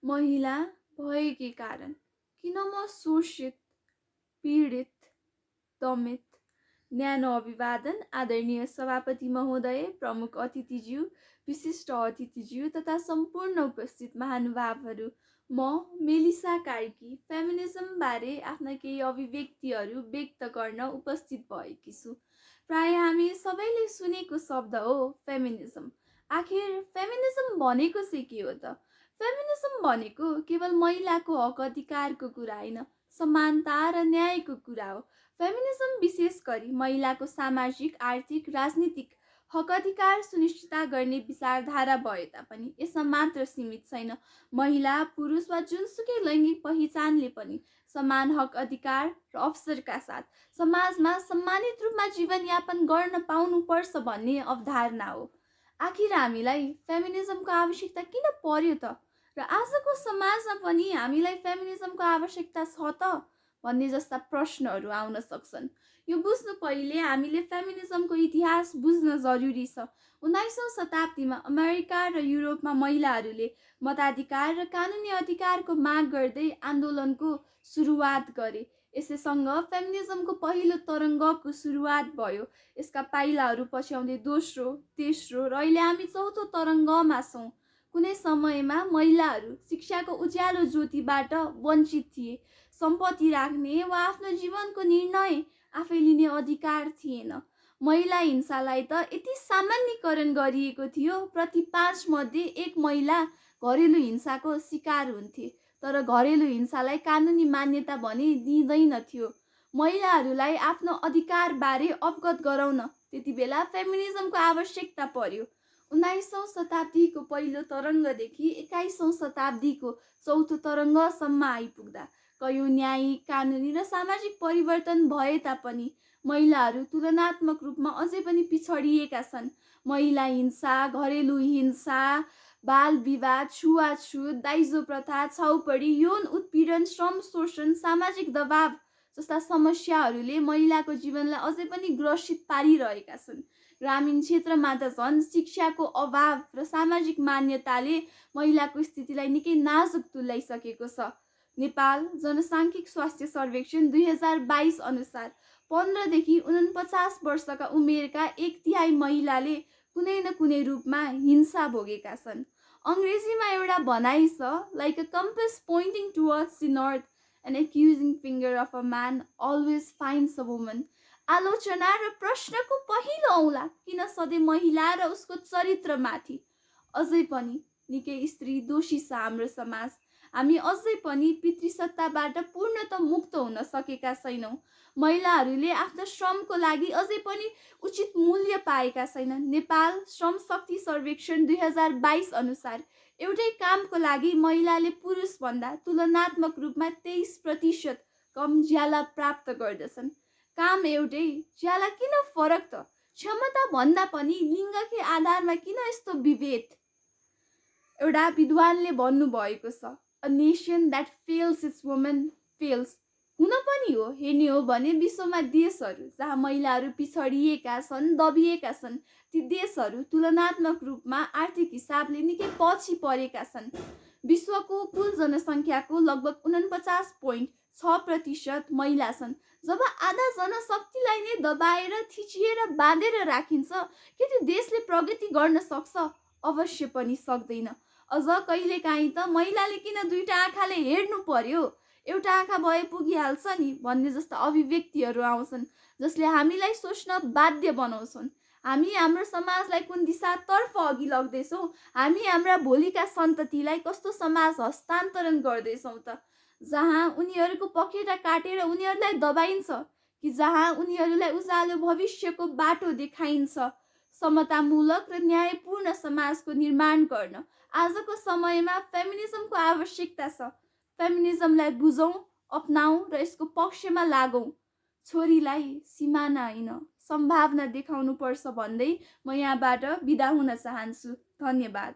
महिला भएकै कारण किन म शोषित, पीडित, दमित। न्यानो अभिवादन आदरणीय सभापति महोदय, प्रमुख अतिथिज्यू, विशिष्ट अतिथिज्यू तथा सम्पूर्ण उपस्थित महानुभावहरू। म मेलिसा कार्की फेमिनिज्म बारे आफ्ना केही अभिव्यक्तिहरू व्यक्त गर्न उपस्थित भएकी छु। प्राय हामी सबैले सुनेको शब्द हो फेमिनिज्म। आखिर फेमिनिज्म भनेको चाहिँ के हो त? फेमिनिज्म भनेको केवल महिलाको हक अधिकारको कुरा होइन, समानता र न्यायको कुरा हो। फेमिनिज्म विशेष गरी महिलाको सामाजिक, आर्थिक, राजनीतिक हक अधिकार सुनिश्चित गर्ने विचारधारा भए तापनि यसमा मात्र सीमित छैन। महिला, पुरुष वा जुनसुकै लैङ्गिक पहिचानले पनि समान हक अधिकार र अवसरका साथ समाजमा सम्मानित रूपमा जीवनयापन गर्न पाउनुपर्छ भन्ने अवधारणा हो। आखिर हामीलाई फेमिनिज्मको आवश्यकता किन पर्यो त? र आजको समाजमा पनि हामीलाई फेमिनिज्मको आवश्यकता छ त भन्ने जस्ता प्रश्नहरू आउन सक्छन्। यो बुझ्नु पहिले हामीले फेमिनिज्मको इतिहास बुझ्न जरुरी छ। 19औं शताब्दीमा अमेरिका र युरोपमा महिलाहरूले मताधिकार र कानुनी अधिकारको माग गर्दै आन्दोलनको सुरुवात गरे। यसैसँग फेमिनिज्मको पहिलो तरङ्गको सुरुवात भयो। यसका पाइलाहरू पछ्याउँदै दोस्रो, तेस्रो र अहिले हामी चौथो तरङ्गमा छौँ। कुनै समयमा महिलाहरू शिक्षाको उज्यालो ज्योतिबाट वञ्चित थिए। सम्पत्ति राख्ने वा आफ्नो जीवनको निर्णय आफै लिने अधिकार थिएन। महिला हिंसालाई त यति सामान्यीकरण गरिएको थियो, प्रति 5 मध्ये 1 महिला घरेलु हिंसाको शिकार हुन्थे। तर घरेलु हिंसालाई कानुनी मान्यता भने दिँदैनथ्यो। महिलाहरूलाई आफ्नो अधिकारबारे अवगत गराउन त्यति बेला फेमिनिज्मको आवश्यकता पर्यो। 19औं शताब्दीको पहिलो तरङ्गदेखि 21औं शताब्दीको चौथो तरङ्गसम्म आइपुग्दा कयौं न्यायिक, कानुनी र सामाजिक परिवर्तन भए तापनि महिलाहरू तुलनात्मक रूपमा अझै पनि पिछडिएका छन्। महिला हिंसा, घरेलु हिंसा, बाल विवाह, छुवाछुत, दाइजो प्रथा, छाउपडी, यौन उत्पीडन, श्रम शोषण, सामाजिक दबाव जस्ता समस्याहरूले महिलाको जीवनलाई अझै पनि ग्रसित पारिरहेका छन्। ग्रामीण क्षेत्रमा त झन् शिक्षाको अभाव र सामाजिक मान्यताले महिलाको स्थितिलाई निकै नाजुक तुल्याइसकेको छ। नेपाल जनसाङ्खिक स्वास्थ्य सर्वेक्षण 2022 अनुसार 15 देखि 49 वर्षका उमेरका 1/3 महिलाले कुनै न कुनै रूपमा हिंसा भोगेका छन्। अङ्ग्रेजीमा एउटा भनाइ छ, like a compass pointing towards the north, an accusing finger of a man always finds a woman. आलोचना र प्रश्नको पहिलो औँला किन सधैँ महिला र उसको चरित्रमाथि? अझै पनि निकै स्त्री दोषी छ हाम्रो समाज। हामी अझै पनि पितृसत्ताबाट पूर्णतः मुक्त हुन सकेका छैनौँ। महिलाहरूले आफ्नो श्रमको लागि अझै पनि उचित मूल्य पाएका छैनन्। नेपाल श्रम शक्ति सर्वेक्षण 2022 अनुसार एउटै कामको लागि महिलाले पुरुषभन्दा तुलनात्मक रूपमा 23% कम ज्याला प्राप्त गर्दछन्। काम एउटै, ज्याला किन फरक त? क्षमता भन्दा पनि लिङ्गकै आधारमा किन यस्तो विभेद? एउटा विद्वानले भन्नुभएको छ, a nation that fails it's women fails. हुन पनि हो, हेर्ने हो भने विश्वमा देशहरू जहाँ महिलाहरू पिछडिएका छन्, दबिएका छन्, ती देशहरू तुलनात्मक रूपमा आर्थिक हिसाबले निकै पछि परेका छन्। विश्वको कुल जनसङ्ख्याको लगभग 49.6% महिला छन्। जब आधा जनशक्तिलाई नै दबाएर, थिचिएर, बाँधेर राखिन्छ, के त्यो देशले प्रगति गर्न सक्छ? अवश्य पनि सक्दैन। अझ कहिलेकाहीँ त महिलाले किन दुईटा आँखाले हेर्नु पर्यो, एउटा आँखा भए पुगिहाल्छ नि भन्ने जस्ता अभिव्यक्तिहरू आउँछन्, जसले हामीलाई सोच्न बाध्य बनाउँछन्। हामी हाम्रो समाजलाई कुन दिशातर्फ अघि लग्दैछौँ? हामी हाम्रा भोलिका सन्ततिलाई कस्तो समाज हस्तान्तरण गर्दैछौँ त? जहाँ उनीहरूको पखेटा काटेर उनीहरूलाई दबाइन्छ, कि जहाँ उनीहरूलाई उज्यालो भविष्यको बाटो देखाइन्छ? समतामूलक र न्यायपूर्ण समाजको निर्माण गर्न आजको समयमा फेमिनिज्मको आवश्यकता छ। फेमिनिज्मलाई बुझौँ, अपनाऊ र यसको पक्षमा लागौँ। छोरीलाई सिमाना होइन, सम्भावना देखाउनुपर्छ भन्दै म यहाँबाट बिदा हुन चाहन्छु। धन्यवाद।